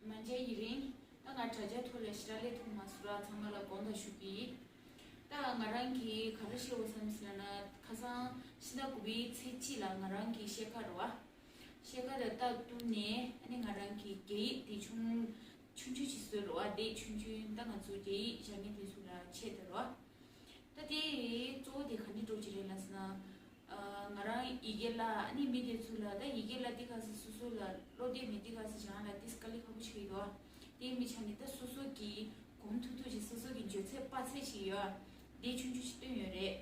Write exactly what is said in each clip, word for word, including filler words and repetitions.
མ་མཇལ་ཡུན་རིང་། ད་ང་དྲ་རྒྱ་ཐོག་ལ་ཞེ་དྲག་སླེབས་ཐུབ་མ་སོང་ར། ཚང་མ་ལ་དགོངས་དག་ཞུ་གི་ཡིན། ད་ང་རང་གིས་ག་རེ་བཤད་འོ་བསམ་ཟེར་ན། ཁ་སང་ཕྱི་ཟླ་དགུ་པའི་ཚེས་གཅིག་ལ་ང་རང་གི་ཤེལ་ཁ་རེད་བ། ཤེལ་ཁ་དང་རྟ་བཏུམས་ནས་ཨ་ནི་ང་རང་གི་རྒྱ་ཡིག་དེ་ཆུང་ཆུང་ཆུང་ཞིག་བཟོས་རེད་བ། དེ་ཆུང་ཆུང་། ད་ང་ཚོ་རྒྱ་ཡིག་སྦྱང་མཁན་དེ་ཚོ་ལ་ཆེད་དུ་རེད་བ། ད་དེ་གཙོ་བོ་དེ་ག་འདྲ་འགྲོ་གི་རེད་ལབ་ཟེར་ན། ཨ། ང་རང་ཡི་གེ་བརླག་ཨ་ནི་མི་དེ་ཚོ་ལ། ད་ཡི་གེ་བརླག་དེ་ག་ས་སོ་སོ་ལ་བློ་གཏད་མེད་དེ་ག་ས་སྦྱང་ལ་དེ་དཀའ་ལས་ཁག་པོ་ཞིག་ཡོད་དོ། དེ་མི་ཆ་ནས་ད་སོ་སོ་གི་གོམས་ཐུབ་ཐུབ་ཅིག་སོ་སོ་གི་འཇོན་ཚད་དཔག་ཚད་ཅིག་ཡོད། དེ་ཆུང་ཆུང་ཞིག་བཏོན་ཡོད་རེད།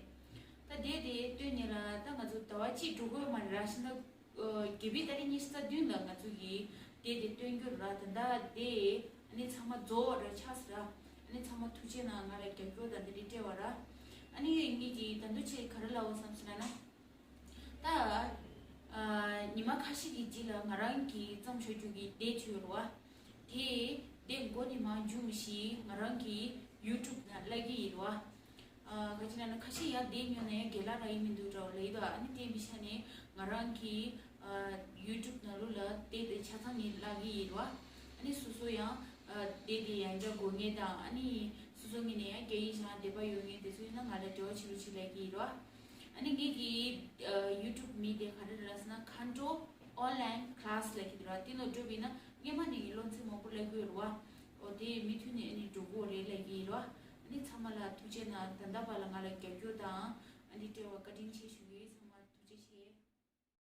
ད་དེ་དེ་བཏོན་ནས་ལ་ད་ང་ཚོ་ཟླ་བ་གཅིག་འགྲོ་གི་ཡོད་མ་རེད་ར། ཕྱི་ཟླ་ཨ། བརྒྱད་པའི་ཏ་རིག་ཉི་ཤུ་རྩ་བདུན་ལ་ང་ཚོ་གིས་དེ་དེ་སྟོན་རྒྱུ་ར། ད་ལྟ་དེ་ཨ་ནི་ཚང་མ་རྫོགས་ར་ཆགས་སོང་ར། ཨ་ནི་ཚང་མ་ཐུགས་རྗེ་གནང་། ང་ལ་རྒྱབ་སྐྱོར་དང་དེ་འདྲ་སྤྲད་པ་ར། ཨ་ནི་ངེད་ཀྱིས་ད་དུང་ཅིག་ག་རེ་ལབ་འོ་བསམ་ཟེར་ན། ད་ཨ། ཉི་མ་ཁ་ཤས་ཀྱི་རྗེས་ལ་ང་རང་གིས་བརྩམས་ཆོག་རྒྱུ་གི་དེབ་ཅིག་ཡོད་རེད་བ། དེ་དེ་མགོ་ནས་མར་མཇུག་བཞི་ང་རང་གི་ཡུ་ཊུབ་ནང་བླུག་གི་ཡིན་རེད་བ། ཨ། ག་ཅི་ལབ་ན། ཁ་ཤས་ཡར་དེབ་ཉོས་ན་ཡང་རྒན་ལགས་རག་གི་མི་འདུག་འདྲ་བོ་ལབ་ཀྱི་འདུག་ཨ་ནི་དེ་མི་ཆ་ནས་ང་རང་གི་ཨ། ཡུ་ཊུབ་ནང་ལོགས་ལ་དེབ་དེ་ཆ་ཚང་ནས་བླུག་གི་ཡིན་རེད་བ། ཨ་ནི་སོ་སོ་ཡང་ཨ། དེབ་དེ་ཡང་བསྐྱར་དགོས་ངེས་དང་། ཨ་ནི་སོ་སོ་ངོས་ནས་ཡང་རྒྱ་ཡིག་སྦྱང་འདོད་པ་ཡོད་མཁན་དེ་ཚོ་ཡིན་ན་ང་ལ་འབྲེལ་བ་བྱེད་རོགས་བྱེད་ལབ་ཀྱི་ཡིན་རེད་བ། ཨ་ནི་ངེད་ཀྱི་ཨ། ཡུ་ཊུབ་མིང་དེ་ག་རེ་རེད་ལབ་ཟེར་ན། མཁའ་འགྲོ་ཨོན་ལའིན་ཀི་ལ་སི་ལབ་ཀྱི་འདུག་ར། དེ་ནང་འགྲོ་བ་ཡིན་ན་སྔོན་མ་ནས་ཀྱི་སློབ་ཚན་མང་པོ་བླུག་གི་ཡོད་རེད་བ། འོ་དེ་མུ་མཐུད་ནས་ཨ་ནི་འགྲོ་གི་ཡོད་རེད་ལབ་ཀྱི་ཡིན་རེད་བ། ཨ་ནི་ཚང་མ་ལ་ཐུགས་རྗེ་གནང་། ད་ལྟ་བར་ལ་ང་ལ་རྒྱབ་སྐྱོར་དང་ཨ་ནི་སྤྲད་པར་བཀའ་དྲིན་ཆེ་ཞུ།